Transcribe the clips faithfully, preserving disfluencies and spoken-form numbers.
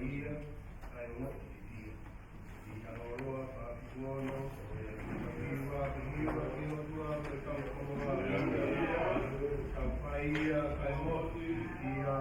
ia, kae ʻoua ʻe ʻikai. ʻI he talaloa, pāpikuono, ko e hiva, hiva, hiva, hiva, ko e tau koloa, tau fai ia, kae moʻui ia.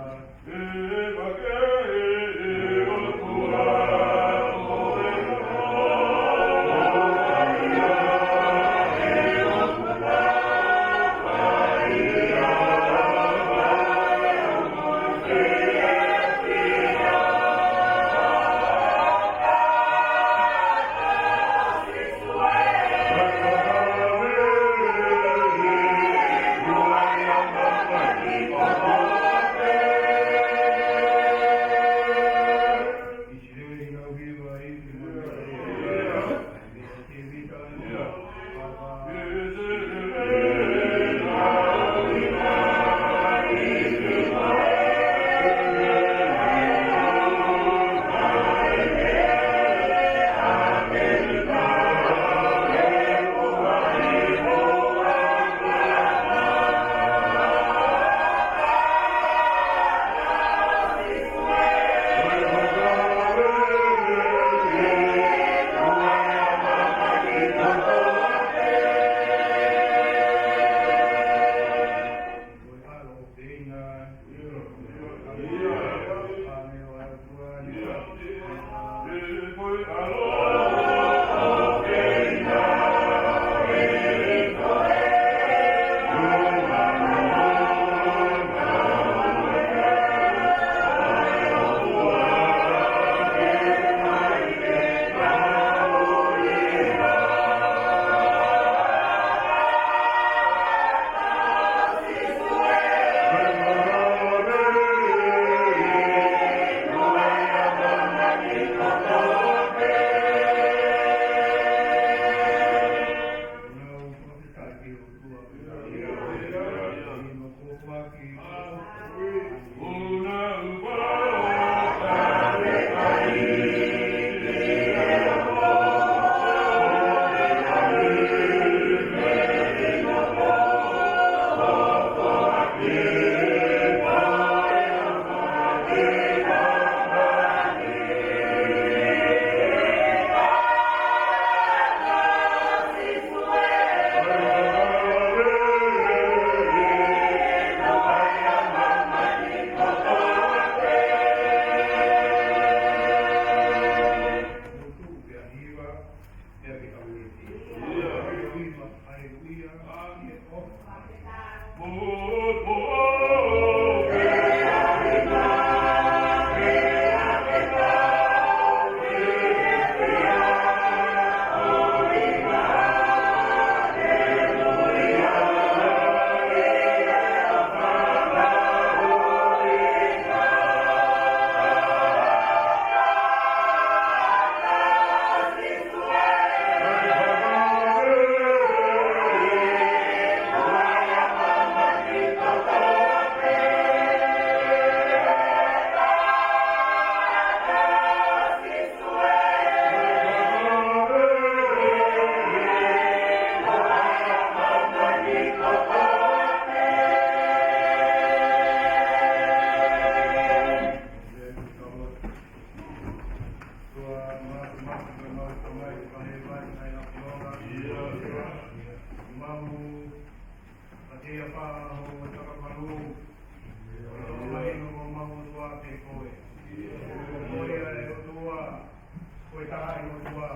Ko e taha ʻi ʻOtua,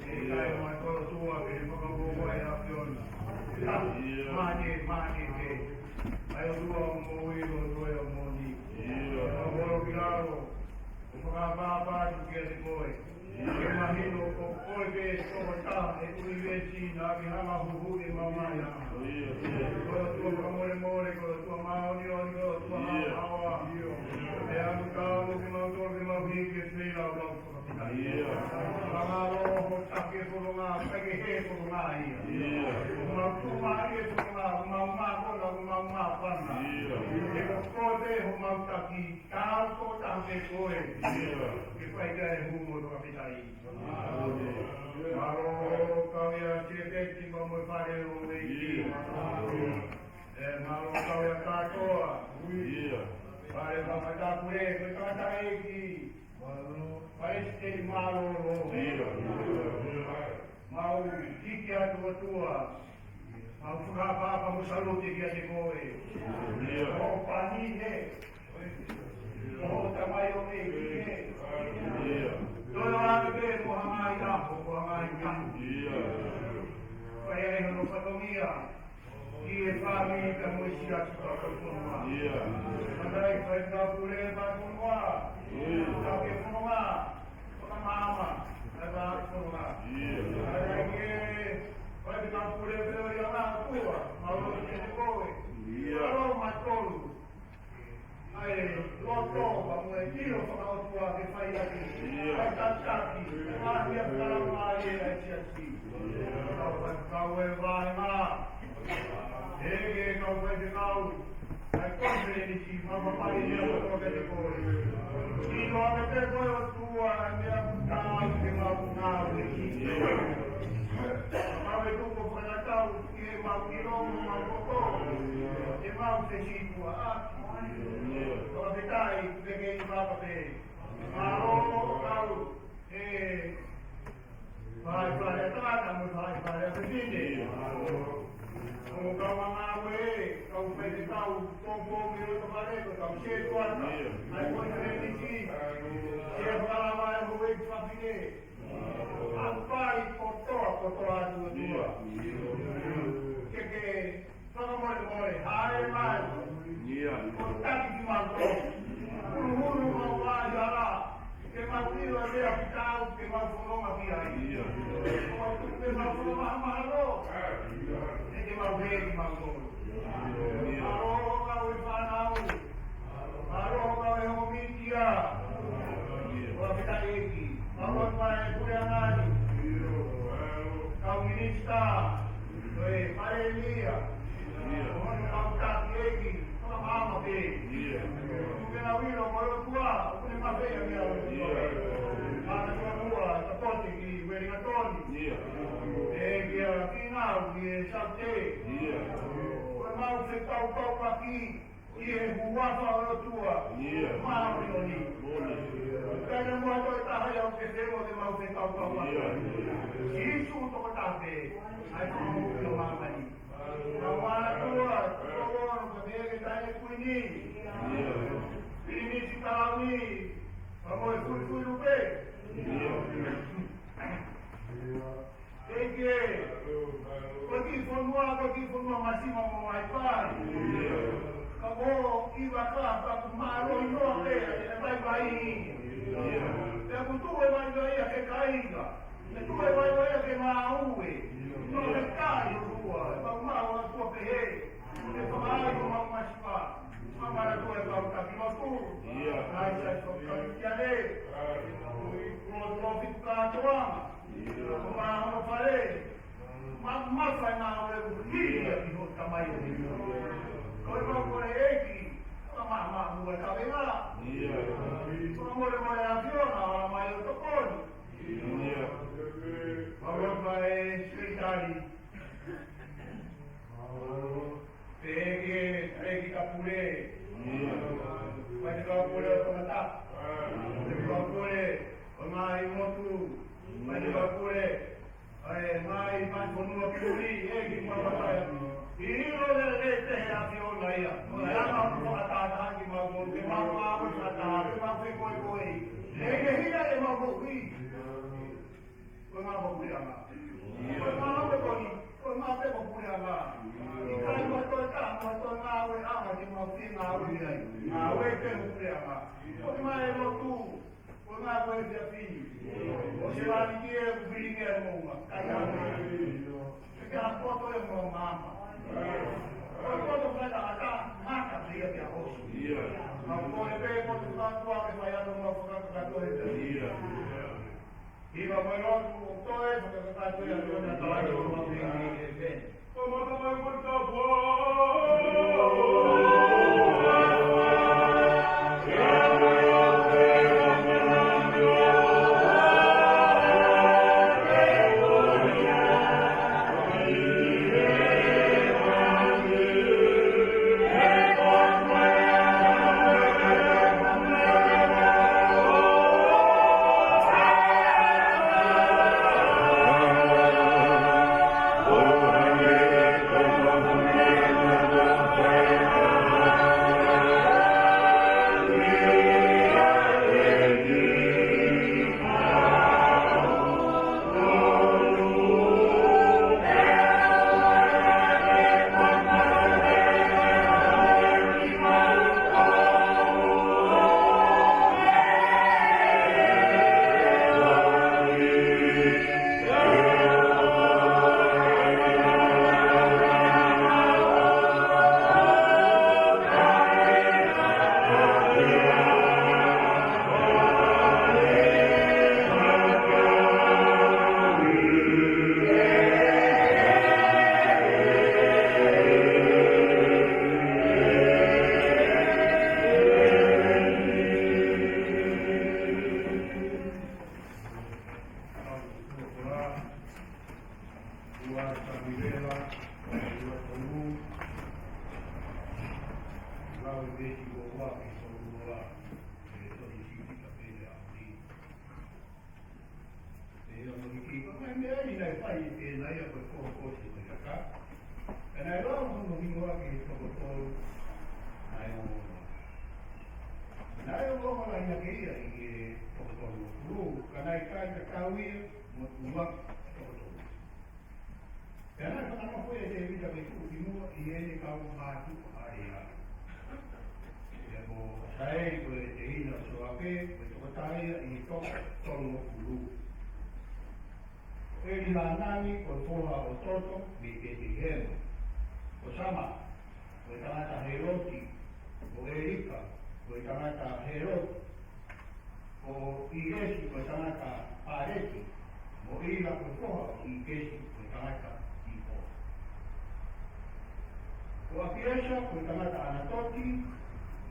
ʻe ʻikai mai ko e ʻOtua, ke ne fakamoʻui ʻa e ʻAfiona. Ia. Mate, mate, te. ʻA e ʻOtua ʻoku moʻui, ʻOtua ʻoku moʻoni. Ia. ʻO holo ki lalo, ʻo fakapapau atu kiate koe. Ia. Ke mahino ko koe pē tokotaha ʻi he ʻunivēsi naʻa ke hanga ʻo huhuʻi ʻemau ngaahi anga. Ia. Ko e ʻOtua fakamolemole, ko e ʻOtua māʻoniʻoni, ko e ʻOtua haohaoa. Ia. Pea ʻoku taau kimautolu ke mau hiki e feilaulau. Ia. Mālō hoʻo taki e fononga, ʻikai ke he fononga ia. Ia. Mau tuʻu mai e fononga, mau mākona, mau māfana. Ia. He ko koe pē homau taki, taau ko taha pē koe. Ia. Ke fai ki ai e hū mo e fakafetaʻi. Mālō kau ia Siepeti pea mo e fale ʻo e ʻEiki. Ia. ʻE, mālō kau ia kātoa. Ia. Fale Fakatapule, ko e tangataʻeiki. Palesiteni mālōlō. Mau hiki atu ʻOtua. Mau fakaʻapaʻapa mo salute kiate koe. Ko pani he. Ko tamaioʻeiki he. Toe ʻoange pē ko e ngaahi ʻaho, ko e ngaahi ʻaho. Fai ai hono fatongia. ʻI he fāmili ka mo e siasi ka ko e fonua. Ia. Matai fai ka pule ka fonua. Ia. Ka ke fonua. Ka maama. Ka ka fonua. Ia. Matai ke fai ka pule ka ʻo ia na tua. Mau lo ke te koe. Ia. Alo matolu. ʻA e loto, ka mo e ʻilo fakaʻotua ke fai ʻaki. Ia. ʻA e tataki, ʻa e ngaahi ʻakalanga ʻa e siasi. Ia. Kau fai, kau e vaenga. ʻE, ʻe, kau fai te kau. ʻA e konifelenisi, ma papai ia ko ke te koi. ʻIlo ake te koe ʻOtua, ʻa e meʻa kuo tau ke mau ngāue ki. Ia. Mau e tuku fakatatau, ke mau ʻilo, mau koto. Ke mau te situa. Fakafetaʻi, peke i papa pē. Mālō, kau, ʻe, fai fale tangata, mo fai fale fefine. ʻO kau ngāue, kau fai te kau, pōpō, me o tokare, ko kau se tuana. ʻAi konifelenisi, ke fakalava e houʻeiki fafine. ʻApai kotoa, kotoa atu ʻOtua. Ke ke Fakamolemole, hae mai. Ia. Ko taki ki mau ko. Huluhulu mau ai ala. Ke mau ʻilo e meʻa ki tau, ke mau fononga ki ai. Ia. Ko mau tuku ke mau fononga mahalo. Ia. Ke mau hē ki mau ko. Ia. Alo, kau e fānau. Alo, kau e ongo mītia. Ia. Ko a fita eki. Mau mai, kule anani. Ia. Kau minisitā. Ko e Palēmia. Ia. Ko hono kau taki eki, ko e maama pē. Ia. Ko e ʻuhinga ʻilo ko e ʻOtua, ʻoku ne mafeia meʻa ʻo e ʻOtua. Ia. Mātuʻa muʻa, ka pote ki Uelingatoni. Ia. ʻE kia Kingau, ki he Saute. Ia. Ko e mau fekaukaukaki. ʻI he huafa ʻo e ʻOtua. Ia. Māʻoniʻoni. Moʻoni. Kae ʻumaʻā ʻa e tokotaha ia ʻoku ke feinga ke mau fekaukaukaki. Ia. Sīsū tokotaha pē. ʻAi ko e moʻui ʻo māmani. Mau mātuʻa, tuʻa ono, ka meke taʻe kuini. Ia. Pilinisi Kalauni. Ka mo e fuifui lupe. Ia. ʻEiki, ko e kiʻi fonua, ko e kiʻi fonua masiva mo vaivai. Ka ko e kiʻi vaka, ka ʻoku mālohi noa pē ʻa e vaivai. Pea ʻoku tuʻu e vaivai ia ke kaila. Pea tuʻu e vaivai ia ke ngāue. Noa ke kai ʻOtua, ʻe mau mau ʻa tua pehē. Ke fakaai ko mau masiva. Mamana tua e kau taki lotu. Ia. Ai sai ko kau kia le. Ko tua fitu kātoa. Ko hono fale. Ma, ma fai ngāue ʻuhia ki hoʻo tamaioʻeiki. Ko e mau kole ʻEiki. Ka ma, ma, mua tawenga. Ia. Ko e molemole ʻa e ʻAfiona, ʻo mai ʻo tokoni. Ia. Mau ʻofa e Sekelitali. Pehē ki he ʻEiki Kapule. Ia. Mai te Kapule ʻo Tongatapu. Mai te Kapule ʻo e ngaahi motu. Mai te Kapule ʻo e ngaahi mai fonua ki muli, ʻEiki mau matai. ʻI he ʻilo lelei pē ʻa e ʻAfiona ia. Ko e anga hono fakatātā ki mau ko, ke mau ngāue fakatātā, ke mau fekoekoe. ʻEiki hia ʻe mau moʻui. Ko e ngaahi puleʻanga. Ko e ngaahi pekoni, ko e ngaahi peko puleʻanga. ʻIkai mo e toe taha, mo e toe ngāue ʻanga ke mau fie ngāue ai. Ngāue pē mo puleʻanga. Ko e ngaahi lotu, ko e ngaahi ko e fiafi. ʻO se vali ki he kuilingi ʻa e moʻunga. Kai ʻa e ke ka poto e mo maama. Ko e poto fai tangata, ngata pē ia ke a osu. Mau kole pē poto kātoa ke fai ʻa e mau fakakakato e pē. Ia. Hiva mai lotu ʻo toe fakakakato ia ʻo na tawani ʻo mau pē ni e pē. Ko mata mai ko ta pua. Pea naʻe ʻi ai ko e foha ko ē ʻo e kaka. Pea naʻe lau hono hingoa ki he toko tolu, naʻe ongo. Naʻe ongo lahi ange ia ʻi he toko tolungofulu, ka naʻe ʻikai tatau ia mo e ʻuluaki toko tolu. Pea naʻe fakanofo ʻe Tēvita ke tuʻu ki muʻa ʻi heʻene kau mātuʻa ʻa Lea. Pea ko Hasaeli ko e tehina ʻo Soake, ko e tokotaha ia ʻi he toko tolungofulu. Ko ʻElihanani ko e foha ʻo Toto mei Petelihema. Ko Sama ko e tangata Heloti, ko ʻElika ko e tangata Heloti, ko ʻIkesi ko e tangata Paleti, mo ʻIla ko e foha ʻo ʻIkesi ko e tangata Tipoa. Ko ʻApiesa ko e tangata ʻAnatoti,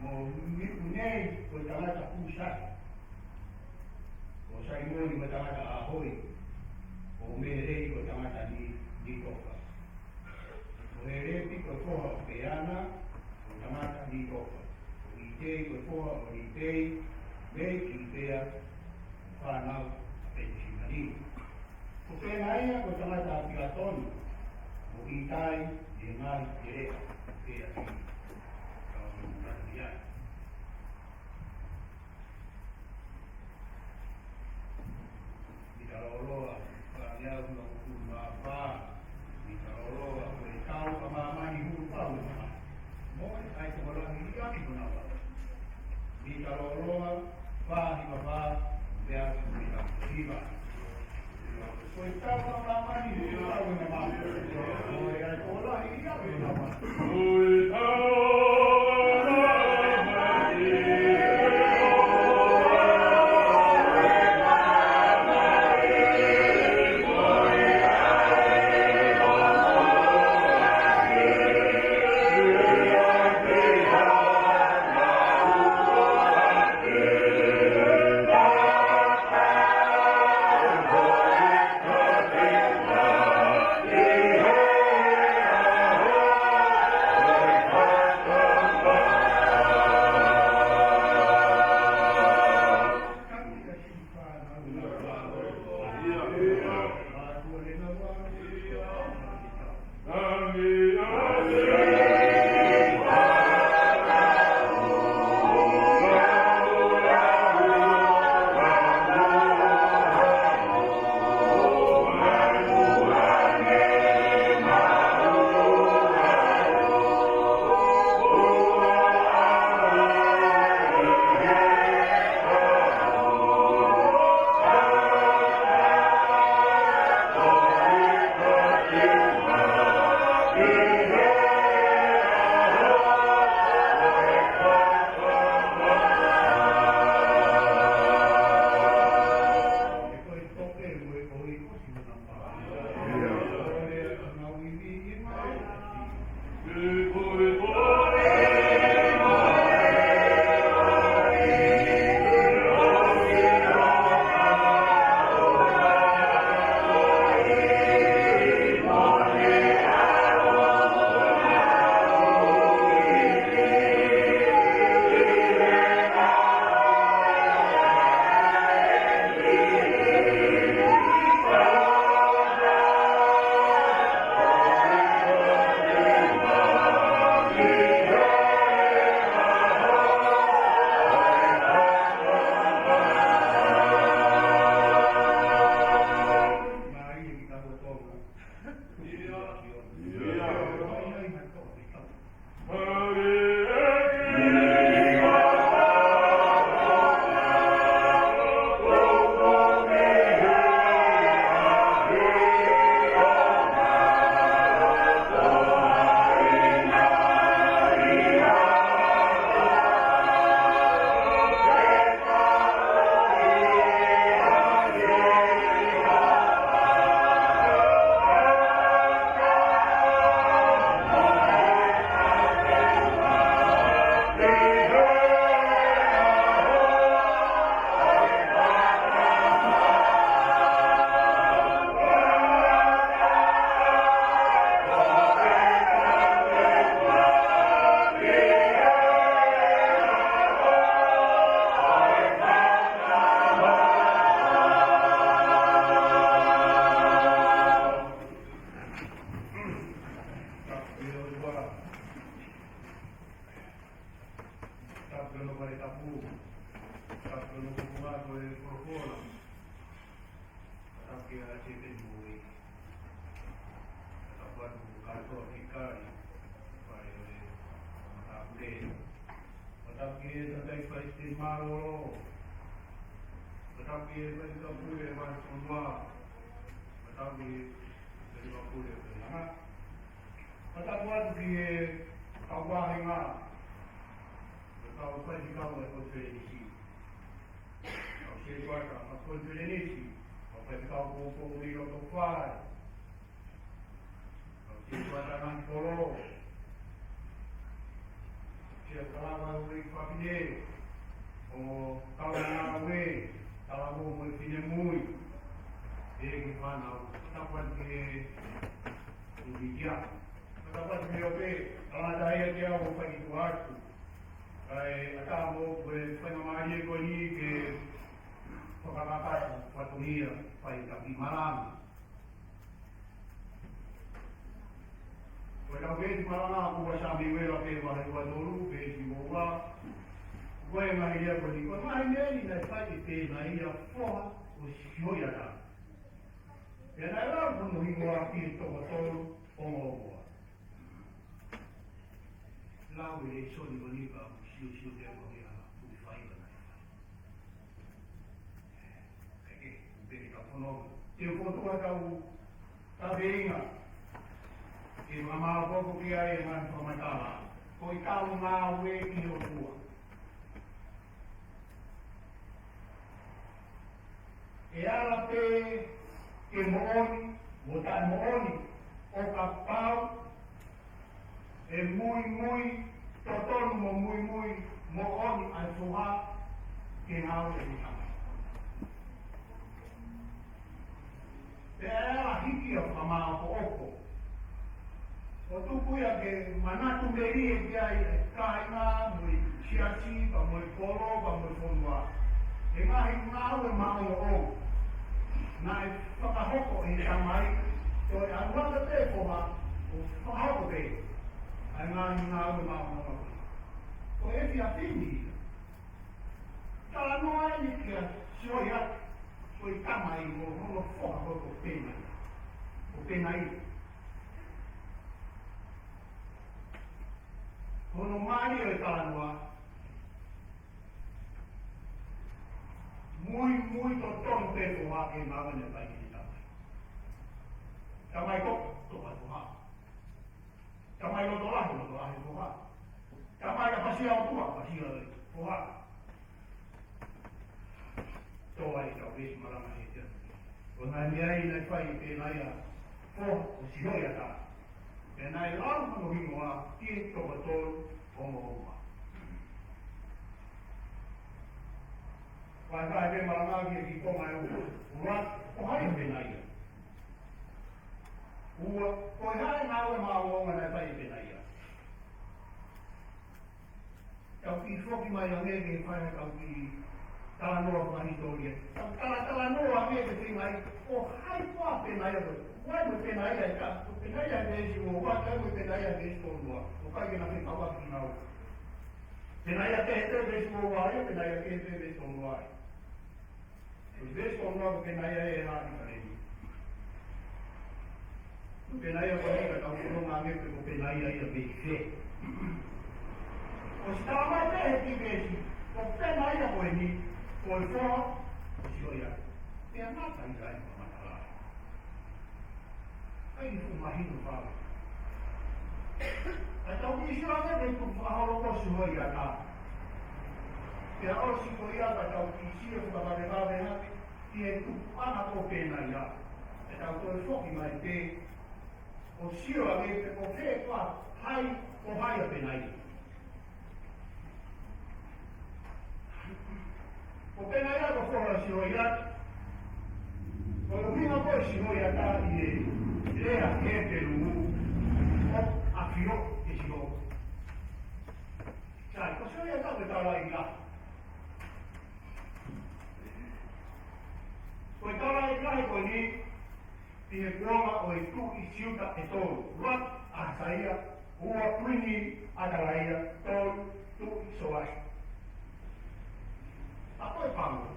mo Mikunei ko e tangata Husai. Ko Salimoni ko e tangata ʻAhoi, ko Mehelei ko e tangata Ni-, Nitofa. Ko Helefi ko e foha ʻo Peana, ko e tangata Nitofa. Ko ʻItei ko e foha ʻo Lipei, mei Kilipea, fānau ʻa Penisimani. Ko Penaia ko e tangata ʻa Pikatoni, ko ʻItai, ʻi he ngaahi teleʻa ʻo Peasia. Kau ʻi Peasia. Mita lōloa, ka ni au na kuku ma pa. Mita lōloa, ko e tau ka māmani hulu pau na. Mo e ai tokolahi ia ki kona wa. Mita lōloa, pa hiva pa, mea mita hiva. Ko e tau ka māmani hulu pau na ma. Mo e ai tokolahi ia ki kona wa. Kola. Tapu ki he Siasi pē mo e. Tapu atu kātoa ki kai. Fai ʻo e matāpule. Tapu ki he tangataʻeiki palesiteni mālōlō. Tapu ki he faifekau pule ʻo e fonua. Tapu ki he faifekau pule ʻo e langa. Tapu atu ki he kau vāhenga. Kau faifekau ʻo e konifelenisi. Kau sētuata ʻo e konifelenisi, kau faifekau poupou mei loto fale, kau sētuata ngaahi kolo, sētuata lava ʻo e fafine, ʻo kau ngāue, talavou mo e finemui, ʻeiki fānau, tapu atu ki he ʻū mītia. Tapu atu ki he ope, tangata ia ke au ʻo fai ki tuʻa atu. Kae ʻatā moʻoku e faingamālie ko eni ke fakakakato fatongia fai taki malanga. Ko e tau veesi malanga ʻoku ua Samiuela pē vahe ua tolu, veesi ua ua. Ko e ngaahi lea ko eni, ko e ngaahi meʻa ni naʻe fai ʻe Penaia foha ʻo Sihoiata. Pea naʻe lau hono hingoa ki he toko tolu ongo ongoa. Lau e lēsoni ko eni pea u siosio pē au ki ha ʻū faiva naʻe fai. Kae kehe, ʻoku pehē ʻetau fononga. Te u fokotuʻu ha tau taveinga ke fakamaopoopo ki ai e ngaahi fakamatala. Ko ʻetau ngāue ki he ʻOtua. ʻE ala pē ke moʻoni mo taʻemoʻoni ʻo kapau ʻe muimui totonu mo muimui moʻoni ʻa e foha ke ngāue ʻi he tamai. Pea ʻe ala hiki ʻa e fakamaopoopo. ʻO tuku ia ke manatu melie ki ai e kāinga mo e siasi, pea mo e kolo, pea mo e fonua. He ngaahi ngāue maʻongoʻonga naʻe fakahoko ʻe he tamai, ko e ʻalu ange pē foha, ʻo fakahoko pē ʻa e ngaahi ngāue maʻongoʻonga. Ko e efiafi ni ia. Talanoa eni kia Sihoiata, ko e tamai mo hono foha ko Penaia. Ko Penaia. Hono mālie ʻo e talanoa, muimui totonu pē foha ke ngāue naʻe fai ki he tamai. Tamai ko, ko e foha. Tamai loto lahi, loto lahi foha. Tamai ʻapasia ʻOtua, ʻapasia foha. Tō ai kau veesi malanga he tia. Ko e ngaahi meʻa ia naʻe fai ʻe Penaia foha ʻo Sihoiata. Pea naʻe lau hono hingoa ki he toko tolu ongo ongoa. Vakai pē malanga ki he kiʻi konga ʻe ua. Ua, ko hai ʻa Penaia? Ua, ko e hā e ngāue maʻongoʻonga naʻe fai ʻe Penaia? Tau kiʻi foki mai ange ke fai ha tau kiʻi talanoa fakahisitōlia. Tau talatalanoa ange ke feinga ai, ko hai koā Penaia ko ē? Ko hai mo Penaia ʻe ka, ko Penaia ʻi he veesi ua ua, ko hai mo Penaia ʻi he veesi tolu ua. ʻOku ʻikai ke na fekauʻaki kinaua. Penaia kehe pē veesi ua ua ia, Penaia kehe pē veesi tolu ua ia. Ko e veesi tolu ua ko Penaia ʻe hā ʻi Kaleni. Ko Penaia ko eni ka tau fononga ange pē ko Penaia ia mei fē. ʻOsi tala mai pē he kiʻi veesi, ko Penaia ko eni, ko e foha ʻo Sihoiata. Pea ngata ʻi ai fakamatala. ʻAi fuʻu mahino fau. Ka tau kiʻi sio ange ki he tuʻu fakaholo ko Sihoiata. Pea ʻosi ko ia ka tau kiʻi sio fakavavevave ange ki he tupuʻanga ko Penaia. Pea tau toe foki mai pē ʻo sio ange pe ko fē koā, hai, ko hai ʻa Penaia. Ko Penaia ko e foha ʻo Sihoiata. Ko e ʻuhinga ko ē ʻo Sihoiata ʻi he lea Hepelū ʻoku ʻafio ʻi Sihova. Sai, ko Sihoiata ko e taulaʻeiki lahi. Ko e taulaʻeiki lahi ko eni, ʻi he kuonga ʻo e tuʻi Siuta ʻe tolu, ua Ahasaia, ua Kuini ʻAtalaia, tolu Tuʻi Soasi. Ka ko e pango,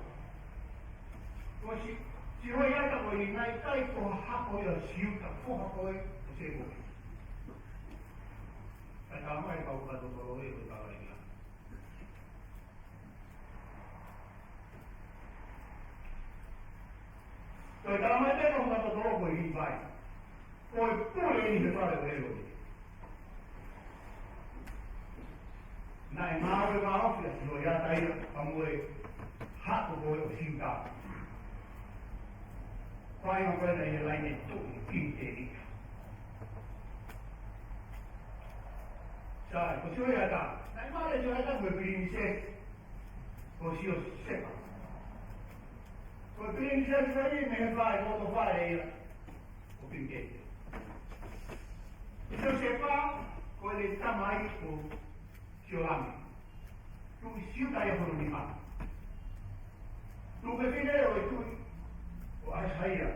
Ko Si-, Sihoiata ko eni naʻe ʻikai ko ha hako ia ʻo Siuta, ko ha hako ia ʻo Sēkope. Kae talamai ʻe he kau fakatotolo ʻo e Talaʻehai. Ko e talamai ʻe he kau fakatotolo ko Līvai. Ko e pule eni he fale ʻo ʻEloni. Naʻe ngāue vāofi ʻa Sihoiata ia pea mo e hako ko ē ʻo Siuta. Fai ma ko ē naʻe ʻi he laine tuʻi Kingi Tēvita. Sai, ko Sihoiata, naʻe male ʻa Sihoiata mo e pilinisesi ko Siosefa. Ko e pilinisesi ko eni mei he fale, loto fale ia ʻo Kingi Tēvita. Siosefa, ko ʻene tamai ko Siolame. Tuʻi Siuta ia hono nima. Tuʻi fefine ʻo e tuʻi ko ʻAhasaia.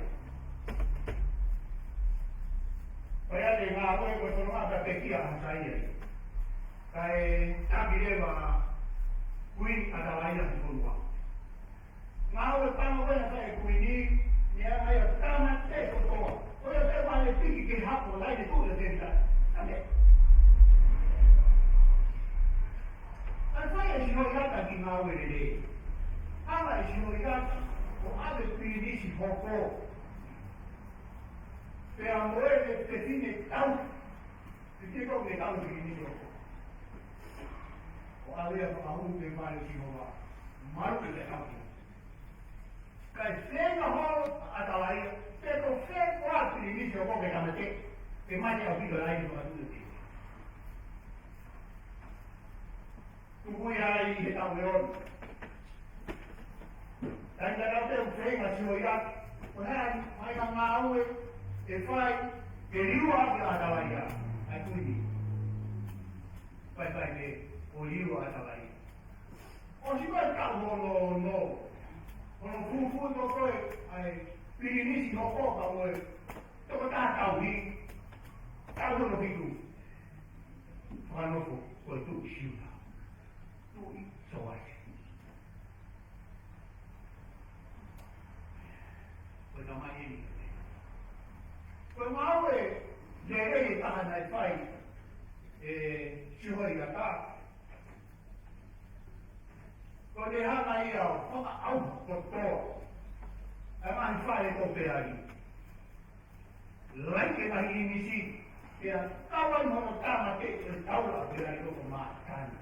Pea ʻi he ngāue ko e fononga pea pekia ʻa ʻAhasaia. Kae taki leva ʻa Kuini ʻAtalaia ki fonua. Ngāue pango ko ē naʻe fai ʻe he kuini, ne anga ia ʻo tāmateʻi kotoa. Ko ia pē ʻoku ʻi ai e piki ke hako, laine tuʻi ʻo Tēvita. Tāmateʻi. Kae fai ʻe Sihoiata e kiʻi ngāue lelei. Hanga ʻe Sihoiata ʻo ʻave pilinisi hoko. Pea mo e fefine tau. Fefine tau, ne tau pilinisi hoko. ʻO ʻave ia ʻo fakahū ki he fale ʻo Sihova. Malu ke tau. Kae feinga holo ʻa ʻAtalaia, pe ko fē koā pilinisi ʻoku ke tāmateʻi, ke mate ʻaupito e laine fakatuʻi ʻo Tēvita. Tuku ia ai he taʻu ʻe ono. Taimi tatau pē ʻoku feinga ʻa Sihoiata, ko e hā e ngaahi ngāue ʻe fai, ke liua ʻaki ʻa ʻAtalaia, ʻa e kuini. Fai fai ke, ʻo liua ʻa ʻAtalaia. ʻOsi ko e taʻu hono ono, hono fufū ko ē ʻa e pilinisi hoko pea mo e tokotaha tauhi, taʻu hono fitu. Fakanofo ko e tuʻi Siuta. Tuʻi Soasi. Ko e tamai eni. Ko e ngāue lelei ʻe taha naʻe fai ʻe Sihoiata. Ko ʻene hanga ia ʻo fakaʻauha kotoa ʻa e ngaahi fale ko Peali. Laine e ngaahi pilinisi, pea kau ai mo hono tāmateʻi e taula ʻo Peali ʻo ko Mātani.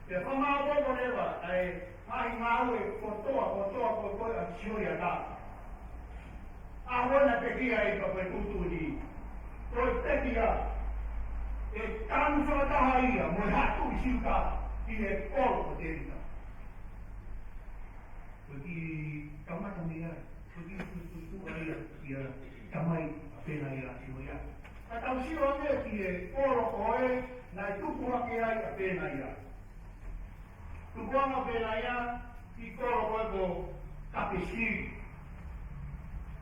Pea fakamāʻopoʻopo leva ʻa e ngaahi ngāue kotoa, kotoa, kotoa ʻa Sihoiata. ʻAho naʻe pekia ai pea ko e tuʻutuʻuni. Ko e pekia, ʻe tanu fakataha ia mo e haʻa tuʻi Siuta ʻi he kolo ʻo Tēvita. Ko e kiʻi kamata mei ai, ko e kiʻi tuʻutuʻuni ia, ia tamai ʻa Penaia Sihoiata. Ka tau sio ange ki he kolo ko ē naʻe tupu hake ai ʻa Penaia. Tupu ange ʻa Penaia ki he kolo ko ē ko Kapesili.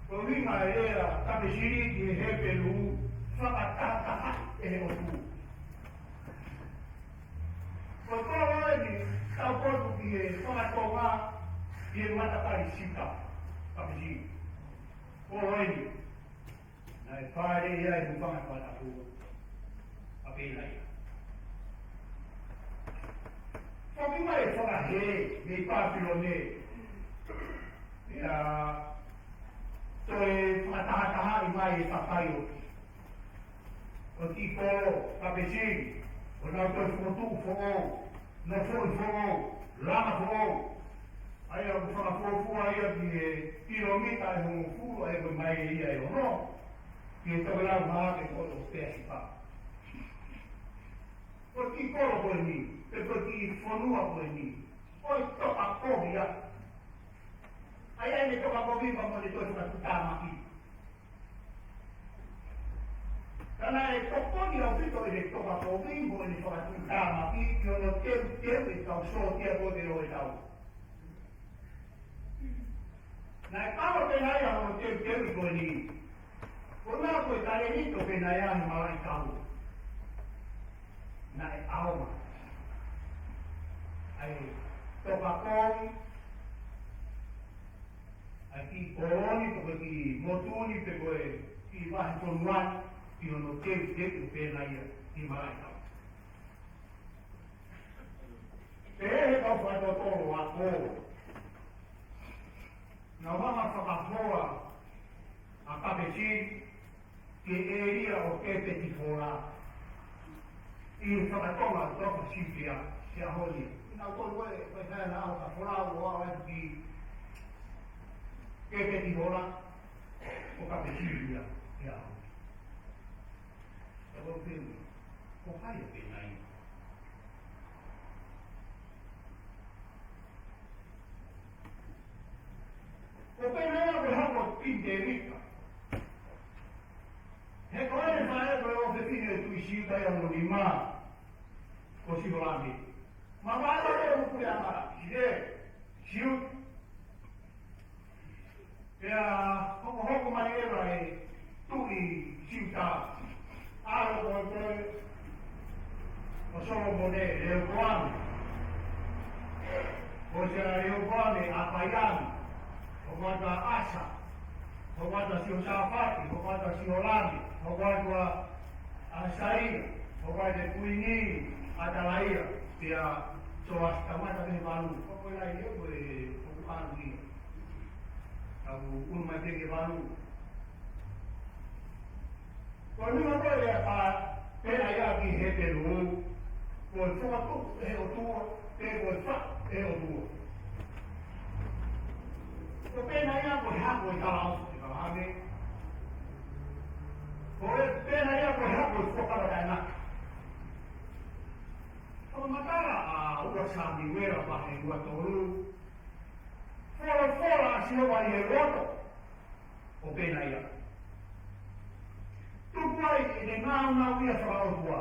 Ko e ʻuhinga e lea Kapesili ʻi he Hepelū, fakatahatahaʻi ʻe he ʻOtua. Ko e kolo eni, tau potu ki he fakatonga, ki he matapali Siuta, Kapesili. Kolo eni, naʻe fāʻeleʻi ai e hūfanga he fakatapu ʻa Penaia. Foki mai e fakahē mei Papilone. Pea toe fakatahatahaʻi mai e kakai ʻo ʻo e kiʻi kolo Kapesili, ʻo nau toe fokotuʻu foʻou, nofoʻi foʻou, langa foʻou. ʻA ia ʻoku fakafuofua ia ki he kilomita ʻe hongofulu, ʻa ia ko e maile ia ʻe ono, ki he tokelau mahaki ko ē ʻo Peasipa. Ko e kiʻi kolo ko eni, pe ko e kiʻi fonua ko eni, ʻoku toka kovi ia. ʻA ia ʻene toka kovi pea mo ʻene toe fakatuʻutāmaki. Ka naʻe tokoni ʻaupito ʻene toka kovi mo ʻene fakatuʻutāmaki ki hono teuteu e kau sōtia ko ē ke ō ʻo tau. Naʻe kau ʻa Penaia hono teuteu ko eni. Ko e meʻa ko e talēniti ʻo Penaia he malaʻe kau. Naʻe ʻaonga ʻa e toka kovi, ʻa e kiʻi kolo ni, pe ko e kiʻi motu ni, pe ko e kiʻi vahefonua ni, ʻi hono teuteu ʻo pehē nai ia ki malaʻe tau. Pehē ʻe he kau fakatotolo ako, naʻa nau fakahoa ʻa Kapesili ki he ʻēlia ʻo Kepeti Fola, ʻi he fakatonga ʻo Tofa Siutea, he ʻaho ni. Naʻa nau kole ko e, ko e taha naʻa nau ka folau ʻo aʻu ki Kepeti Fola, ʻo Kapesili ia, he ʻaho ni. Ka ko e pehē ni, ko hai ʻa pehē nai ia? Ko pehē nai ia ko e hako Pitelika. He ko e faʻē ko e ʻofefine ʻo e tuʻi Siuta ia hono nima, ko Siolame. Mavahe ʻa e ʻuku ia ma, Sile, Siu. Pea hokohoko mai ʻe he tuʻi Siuta, ʻa e ʻoku ʻiloa ko e ʻo Solomone, Lehopoame. Ko e sia Lehopoame, ʻApaiame, hoko atu ʻa ʻAsa, hoko atu ʻa Siosafate, hoko atu ʻa Siolame, hoko atu ʻa ʻAsaia, hoko atu ʻa e kuini, ʻAtalaia, pea Soasi, tangata mei he valu, ko e lahi ʻo e ʻoku ʻalu ia. Tau ʻunu mai pē ki he valu. Ko e meʻa ko ē ʻa e pehē nai ia ki he Hepelū, ko e fokotuʻu ʻe he ʻOtua, pe ko e faʻu ʻe he ʻOtua. Ko e pehē nai ia ko e hako ʻo e kalauni, ʻo e kalauni. Ko e pehē nai ia ko e hako ʻo e fuakava taʻengata. Ko e fakamatala ʻa ua Samiuela vahe ua tolu, folofola ʻa Sihova ʻi he loto ʻo Penaia, tuku ai ʻene nāunauʻia fakaʻotua.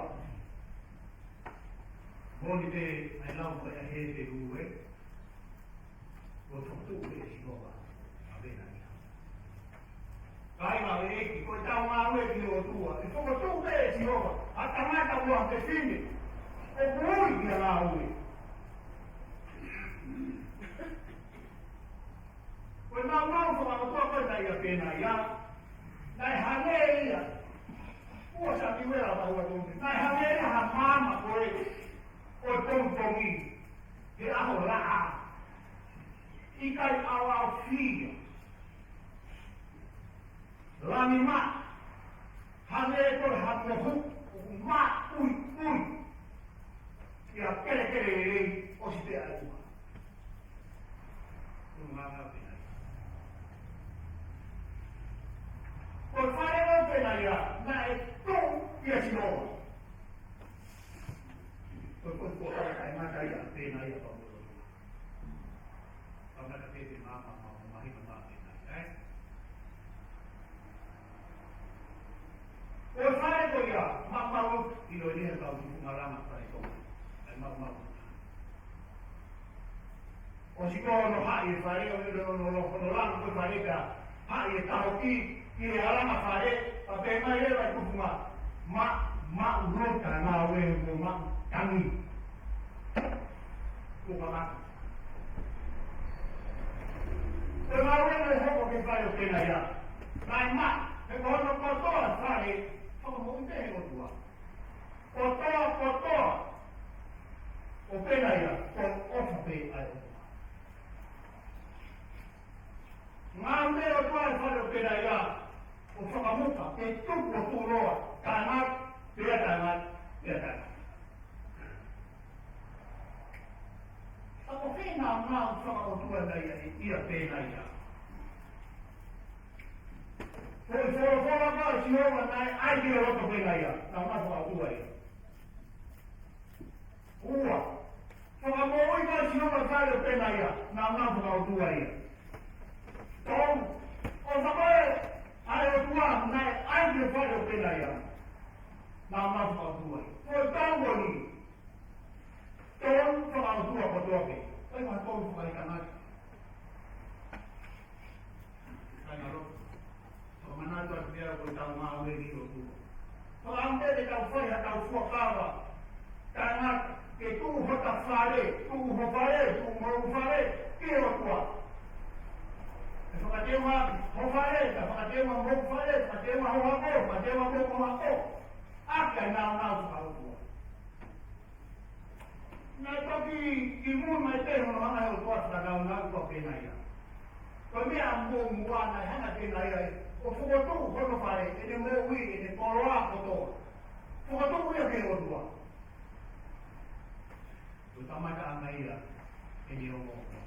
Moʻoni pē ʻa e lau ko ē ʻa e Hepelū, ē? Ko e fokotuʻu ʻe Sihova ʻa Penaia. Kāinga ʻeiki, ko ʻetau ngāue ki he ʻOtua, ʻe fokotuʻu pē ʻe Sihova ha tangata mo ha fefine ʻoku ui ki he ngāue. Ko e nāunau fakaʻotua ko ē naʻe ʻia Penaia, naʻe hangē ia, ua Samiuela vahe ua tolu, naʻe hangē ia ha maama ko ē ʻo e pongipongi he ʻaho laʻā. ʻIkai ʻaoʻaofia. Lami maʻa, hangē ko ha mohu ʻoku māʻuiʻui. ʻIa kelekele lelei, ʻosi pē ʻa e ʻuha. Ko e ngāue ʻa Penaia. Ko e fale ʻo Penaia, naʻe tuʻu ʻia Sihova. Ko e, ko e, ko e, ko e, ko e ngata ia ʻa Penaia, ko e, ko e, ko e ngata pē te mā, mā, mā, mā, mā, mā, Penaia, ē? Ko e fale ko ia, maumau, ʻilo ʻeni ʻe he kau tufunga langa fale ko ē. ʻAi maumau. ʻOsi ko hono haʻi e fale, ʻo ʻilo hono, hono, hono langa ko e fale ka haʻi e tahoki, ʻi he alanga fale, pea pehē mai leva e tufunga, ma, maʻu lota ngāue mo maʻu tangi. Ko ka maka. Ko e ngāue naʻe hoko ki he fale ʻo Penaia. Naʻe maʻu, he ko hono kotoa e fale, fakamoʻui pē ʻe he ʻOtua. Kotoa, kotoa ʻo Penaia, ko e ʻofa pē ʻa e ʻOtua. Ngāue ʻa e ʻOtua ʻi he fale ʻo Penaia, ʻo fakamuka, ke tuku ʻo tuʻuloa, tangata, pea tangata, pea tangata. Ka ko e fē nāunau fakaʻotua naʻe ʻia, ʻia Penaia? Ko e folofola ʻa Sihova naʻe ʻai ki he loto ʻo Penaia, nāunau fakaʻotua ia. Ua, fakamoʻui ʻa Sihova ki he fale ʻo Penaia, nāunau fakaʻotua ia. Tolu, ʻofa ko ē ʻa e ʻOtua naʻe ʻai ki he fale ʻo Penaia, nāunau fakaʻotua ia. Ko e tolu ko eni. Tolu fakaʻotua kotoa pē. ʻIkai ha tolu fakaetangata. Kāinga lotu. Fakamanatu atu pē ʻa e ko ʻetau ngāue ki he ʻOtua. Fakaʻamu pē ke tau fai haʻatau fuakava taʻengata, ke tuʻu hota fale, tuʻu ho fale, tuʻu hoʻo fale ki he ʻOtua. ʻE fakaʻatā Teunga mo fale, fakateunga hohako, fakateunga mo hohako. ʻAki ʻa e nāunau fakaʻotua. Naʻe toki kimui mai pē hono hanga ʻe he ʻOtua ʻo fakanāunauʻi ko Penaia. Ko e meʻa muʻomuʻa naʻe hanga ʻe Penaia ʻo fokotuʻu hono fale, ʻene moʻui, ʻene koloa kotoa. Fokotuʻu ia ki he ʻOtua. Ko e kamataʻanga ia ʻene ongoongoa.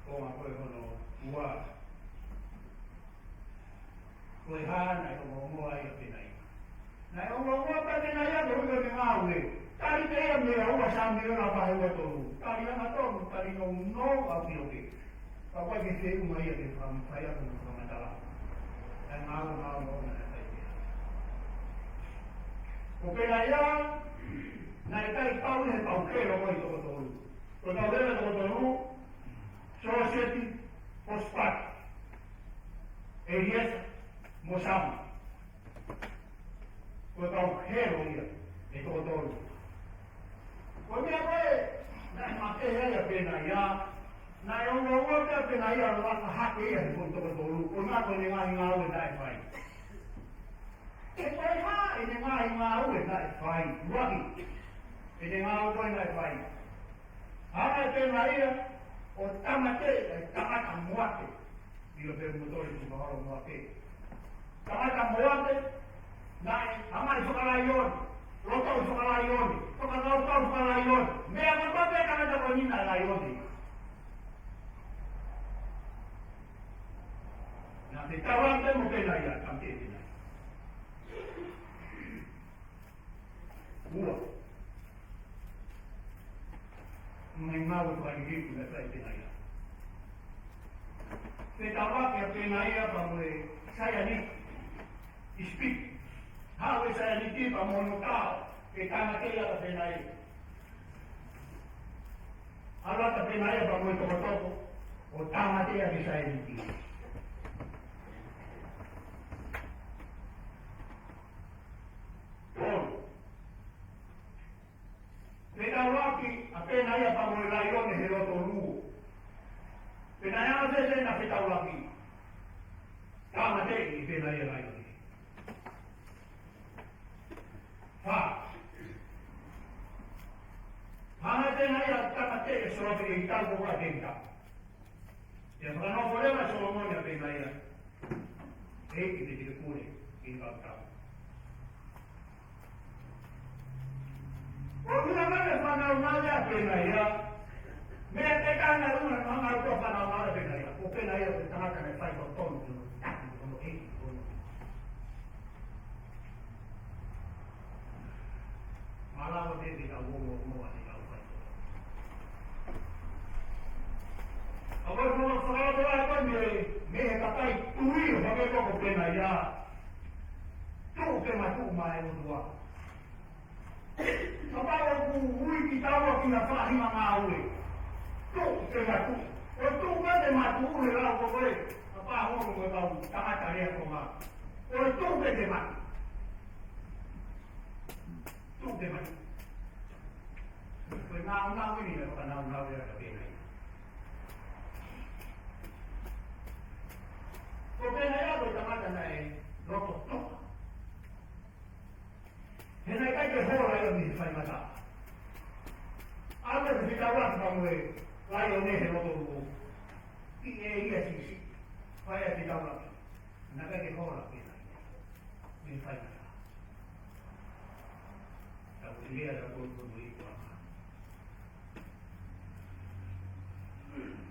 Ko e ko e hono ua. Ko e hā naʻe ongoongoa ai ʻa Penaia? Naʻe ongoongoa pē ʻa Penaia ko e ʻuhinga ʻene ngāue. Tali pē ia mei he ua Samiuela vahe ua tolu. Tali hangatonu, tali nounou, ʻaupito pē. Ka ʻoku ʻikai ke feʻunga ia ke fai, fai ʻaki hono fakamatala ʻa e ngāue, ngāue, ngāue naʻe fai pē. Ko Penaia, naʻe ʻikai pau ia he pau helo ko ē ʻi he toko tolu. Ko e kau helo ʻi he toko tolu, Sōseti, Hosipata, ʻEliesa, mo Sama. Ko e kau helo ia ʻi he toko tolu. Ko e meʻa ko ē naʻe makehe ai ʻa Penaia, naʻe ongoongoa pē ʻa Penaia ʻo laka hake ia he foʻi toko tolu, ko e ʻuhinga ko ʻene ngaahi ngāue naʻe fai. He ko e hā ʻene ngaahi ngāue naʻe fai? Ua ki ʻene ngāue ko ē naʻe fai. Hanga ʻe Penaia ʻo tāmateʻi ʻa e tangata Moape. ʻIo, pea mo tole ki mahalo Moape. Tangata Moape, naʻe hanga ʻo fakalaione, loto ʻo fakalaione, fakakaukau fakalaione. Meʻa kotoa pē tangata ko eni naʻe laione. Naʻe fetaulaki mo Penaia, tāmateʻi Penaia. Ua. Ngaahi ngāue fakalilifu naʻe fai ʻe Penaia. Fetaulaki ʻa Penaia pea mo e saianiti ʻi ʻIsipite. Haʻu e saianiti pea mo hono tao ke tāmateʻi ʻa Penaia. ʻAlu atu ʻa Penaia pea mo e tokotoko ʻo tāmateʻi ʻa e saianiti. Tolu. Fetaulaki ʻa Penaia pea mo e laione he loto luo. Penaia ʻa Sēsē naʻe fetaulaki. Tāmateʻi ʻe Penaia e laione. Fā. Hanga ʻe Penaia ʻo tāmateʻi e soapi ʻe tau ko ua tenga. Pea fakanofo leva ʻe Solomone ʻa Penaia. ʻEiki, te ke pule ki he kau tau. ʻO ʻuhinga mai e fānau male ʻa Penaia. Meʻa pē taha naʻe ʻuhinga mai ʻa e fānau male ʻa Penaia. Ko Penaia ko e tangata naʻe faitotonu ki hono taki, ki hono ʻeiki, ki hono. Malava pē ke tau ongoongoa ʻe tau fai. ʻA ko e fakamatala ko eni mei he kakai tui ʻo hangē ko Penaia. Tuʻu ke matuʻu maʻa e ʻOtua. Kapau ʻoku ui kitaua ki ha faʻahinga ngāue, tuʻu ke matuʻu. ʻO tuʻu pē ke matuʻu he lau ko ē, kapau ʻoku ʻi ai ha kau tangata lea ko ē. ʻO tuʻu pē ke matuʻu. Tuʻu ke matuʻu. Ko e nāunau eni naʻe fakanāunau ia ʻa Penaia. Ko Penaia ko e tangata naʻe loto toka. He naʻe ʻikai ke hola ia mei he faingataʻa. ʻAlu ʻo fetaulaki pea mo e laione he loto luo. Kiʻi ʻē ia siʻisiʻi. Fai ʻa e fetaulaki. Naʻe ʻikai ke hola Penaia mei he faingataʻa. Tau lea ʻa e ko e ko e ko e.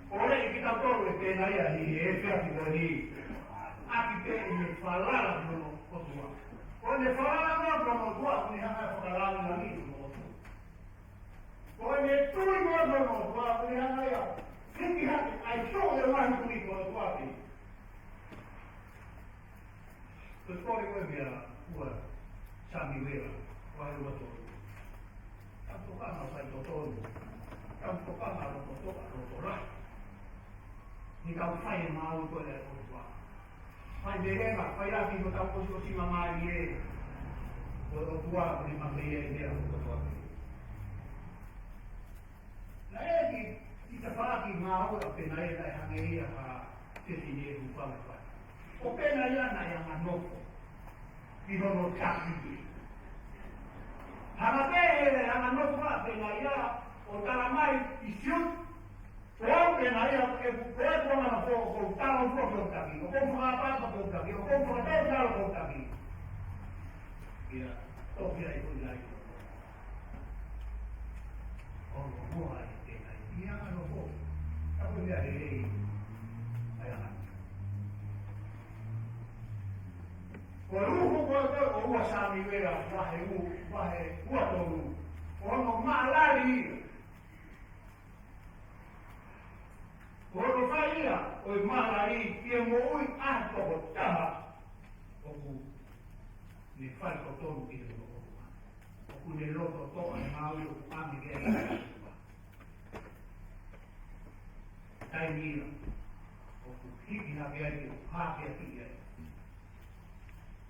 ʻOku ʻikai ke tau tolu ʻe Penaia ʻi he efiafi ko eni. ʻAki pē ʻene falala ki hono ʻOtua. Ko ʻene falala ki hono ʻOtua, ʻoku ne hanga ʻo fakalāngilangiʻi hono ʻOtua. Ko ʻene tui ki hono ʻOtua, ʻoku ne hanga ia ʻo hiki hake ʻa e tuʻu ʻo e ngaahi tui ki hono ʻOtua pē. Ko e kole ko ē mei he ua Samiuela, vahe ua tolu. Tau tokanga faitotonu. Tau tokanga loto toʻa, loto lahi. Ni tau fai e maʻu ko ē ʻa e ʻOtua. Fai meʻa, fai ʻaki ko ē ʻetau ʻosiʻosingamālie. Ko e ʻOtua, ko e maʻu ia ʻe ia ko e ʻOtua. Naʻe ʻi, ʻi tafaʻaki Ngāue ʻa Penaia naʻe hangē ia ha fefine ʻoku fanga fai. Ko Penaia naʻe anga nofo ki hono taki. Hanga pē he anga nofo ʻa Penaia ʻo tala mai ki Siuta, ko au Penaia, ʻeku, ko ʻeku anga nofo ʻoku ou tala ʻoku ou taki, ʻoku ou fakaʻapaʻapa ʻoku ou taki, ʻoku ou fakatau tala ʻoku ou taki. Ia, toki ai ko ia i ʻo ʻo ʻo ʻo ai Penaia. Ia anga nofo. Ka ko ia lelei. ʻAi anga. Ko e uho ko ē ʻo ua Samiuela, vahe u-, vahe ua tolu. Ko hono maʻalali ia. Ko hono fai ia ʻo e maʻalali ki he moʻui ʻa e tokotaha ʻoku ne fai totonu ki he loto. ʻOku ne loto toʻa e ngāue ʻoku ʻoange ki ai. Taimi ia ʻoku hiki hake ai, ʻoku hake hake ai.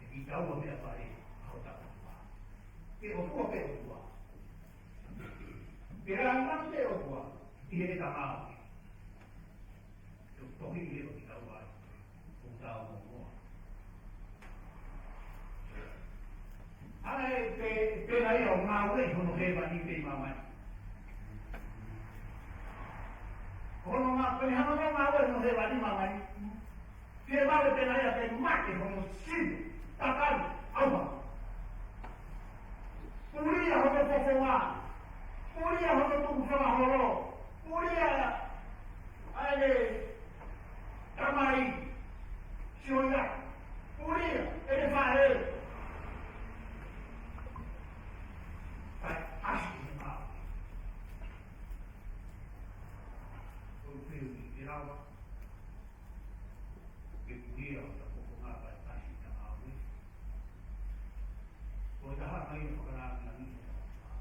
ʻE kitaua meʻa pale ʻa hotau ʻOtua. Pē ʻOtua, pē ʻOtua. Pē Laumanu, pē ʻOtua. ʻI he tamau. ʻE tohi ʻe ʻo kitaua ai. ʻO tau mo moa. ʻA e pe-, Penaia ʻo ngāue ʻi hono hēvani pē ʻi māmani. Hono ngā-, pe hanga ʻo ngāue ʻi hono hēvani māmani. Ke vale Penaia ke mate hono sino, tatali, ʻauha. Pulia hono fofonga. Pulia hono tukufakaholo. Pulia ʻa e tamai, Sioila. Pulia ʻene faʻē. Kae ʻasi ki he ngāue. Ko e pehē ni ke lava. Ke pulia hota fofonga kae ʻasi ki he ngāue. Ko e taha mai e fakalāngilangi ʻo e tangata.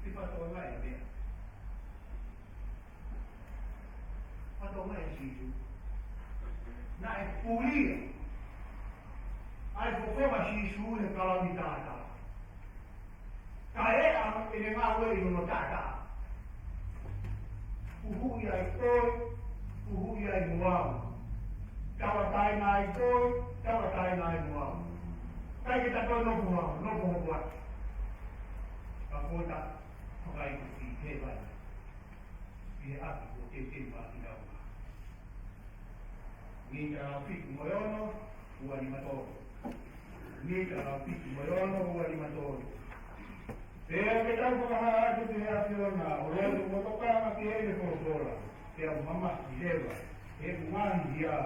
Ke fakatonga e meʻa. Fakatonga ʻe Sīsū. Naʻe pulia ʻa e fofonga ʻo Sīsū he kalauni talatala. Kae ʻa ʻene ngāue ʻi hono taʻataʻa. Huhuʻi ai koe, huhuʻi ai mo au. Tauʻatāina ai koe, tauʻatāina ai mo au. ʻIkai ke ta toe nofo hau, nofo hau atu. Ka ko ta, fakaʻikusi he vai. ʻI he ʻapi ko teuteu ʻa kitaua. Mika fitu mo e ono, ua nima tolu. Mika fitu mo e ono, ua nima tolu. Pea ke tau fakahā atu ki he ʻAfiona ʻo lotu mo tokanga ki heʻene folofola, pea u mamahi leva, he ʻoku ngaahi hia,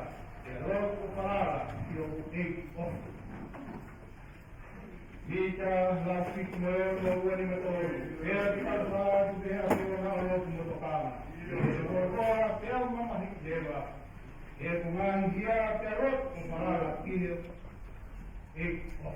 pea lotu ʻo falala ki hoku ʻEiki ʻofa. Mika fitu mo e ono, ua nima tolu. Pea ke tau fakahā atu ki he ʻAfiona ʻo lotu mo tokanga ki heʻene folofola, pea u mamahi leva, he ʻoku ngaahi hia, pea lotu ʻo falala ki he ʻEiki ʻofa.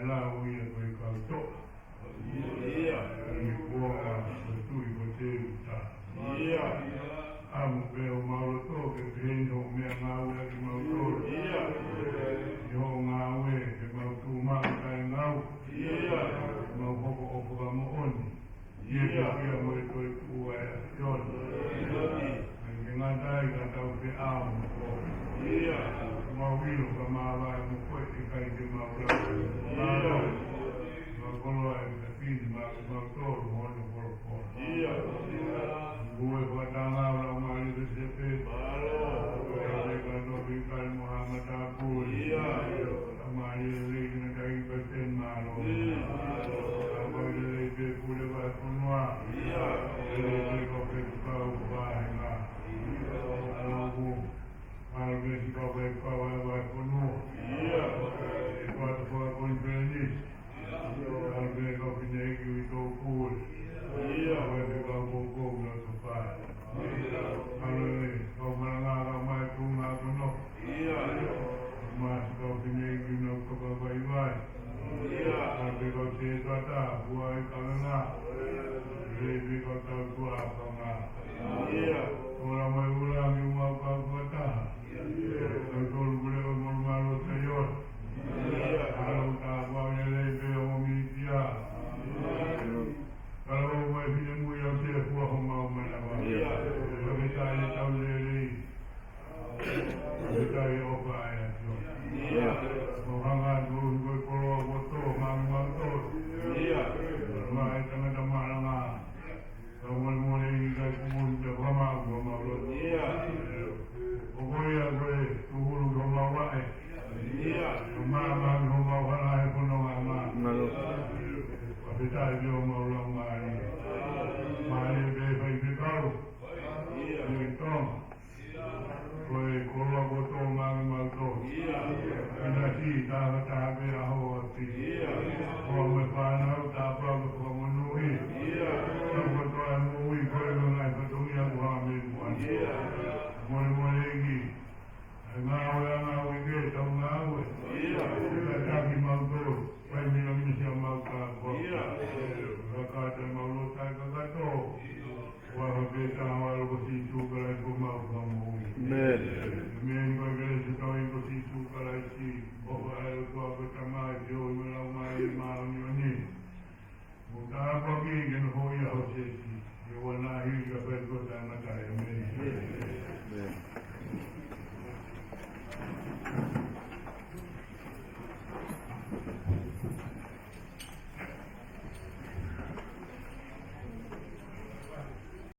Lau ia ko e kau toʻa. Ia. Ko e kuonga ko e tuʻi ko Teuta. Ia. ʻAmu pē homau loto ke pehē ni hoʻo meʻangāueʻaki mautolu. Ia. ʻI hoʻo ngāue ke mau tuʻu maʻu taʻengau. Ia. Mau hoko ʻo fakamoʻoni. Ia. Ia ke pia mo e toetuʻu ʻa e ʻAfiona. Ia. Ke ngata ai ka tau feʻao mo koe. Ia. Mau ʻilo ka māvae mo koe ʻikai ke mau lau. Ia. Mau koloa e kapini, mau, mau tolu mo hono folofola. Ia. Ngāue fakatanga ʻo e Laumālie Pēsepe. Mālō. Ko e ʻalu ka toki kai mo ha matāpule. Ia. Laumālie lelei ke na kai pa ten mālō. Ia. Laumālie lelei pē pule vahefonua. Ia. Lelei pē kau fetuʻutaki ʻo e vāhenga. Ia. Mālō pē siʻi kau faifekau ʻa e vahefonua. Ia. E kau ʻata fakakonifelenisi. Ia. Mālō pē kau fineʻeiki ʻi tō pule. Ia. Kau faifekau koukou ʻi loto fale. Ia. Mālō e kau malanga kau mai tuʻunga kono. Ia. Mālō siʻi kau fineʻeiki ʻi nau toka vaivai. Ia. Mālō pē kau sētuata, fua ʻi kalanga. Ia. Mālō pē kau tautua ʻa fanga. Ia. Ola mai ula mi uma kau fakataha. Ia. Kau tolu kule o molu mālō Saione. Ia. Mālō tāpuaki lelei pē ʻo e mītia. Ia. Kalo mai finemui ʻo te fua homau manava. Ia. Fakafetaʻi e tau lelei. Fakafetaʻi ʻofa ʻa e ʻAfiona. Ia. Mau hanga atu ʻo ui ko e koloa kuo tō maʻamautolu. Ia. Mai tangata malanga. Ka molemole ʻi kai kumu ni te fakamaʻu homau loto. Ia. ʻO ko ia ko e tūhulu ki homau vaʻe. Ia. Ko māmā ki homau hala he fononga mā. Mālō. Fakafetaʻi ki homau laumālie. Mālie pē faifekau. Ia. Ia Tonga. Ko e koloa kuo tō maʻamautolu. Ia. Pina si taha taha pē ʻaho ʻapi. Ia. Ko e fānau tāpuaki fakamonūʻia. Ia. Tau kotoa e moʻui ko e ngaahi fatongia kuo hā mei muʻa. Ia. Molemole ʻEiki. ʻA e ngāue ʻa e ngāue ke tau ngāue. Ia. Ka taki mautolu. Kai mila misi ʻa mau ka kua. Ia. Ka kata mau lo tai kakato. Ia. Ua ha pē taha ʻa e ʻAlo ko Sīsū Kalaisi ko homau Fakamoʻui. ʻĒmeni. ʻĒmeni. Ko e kelesi ʻa hotau ʻEiki ko Sīsū Kalaisi, ʻofa ʻa e ʻOtua ko e Tamai, feohi mo e Laumālie Māʻoniʻoni, mo e tāpuaki ke nofo ʻi ho siasi, ke ua nahi ka fai ko tangata. ʻĒmeni.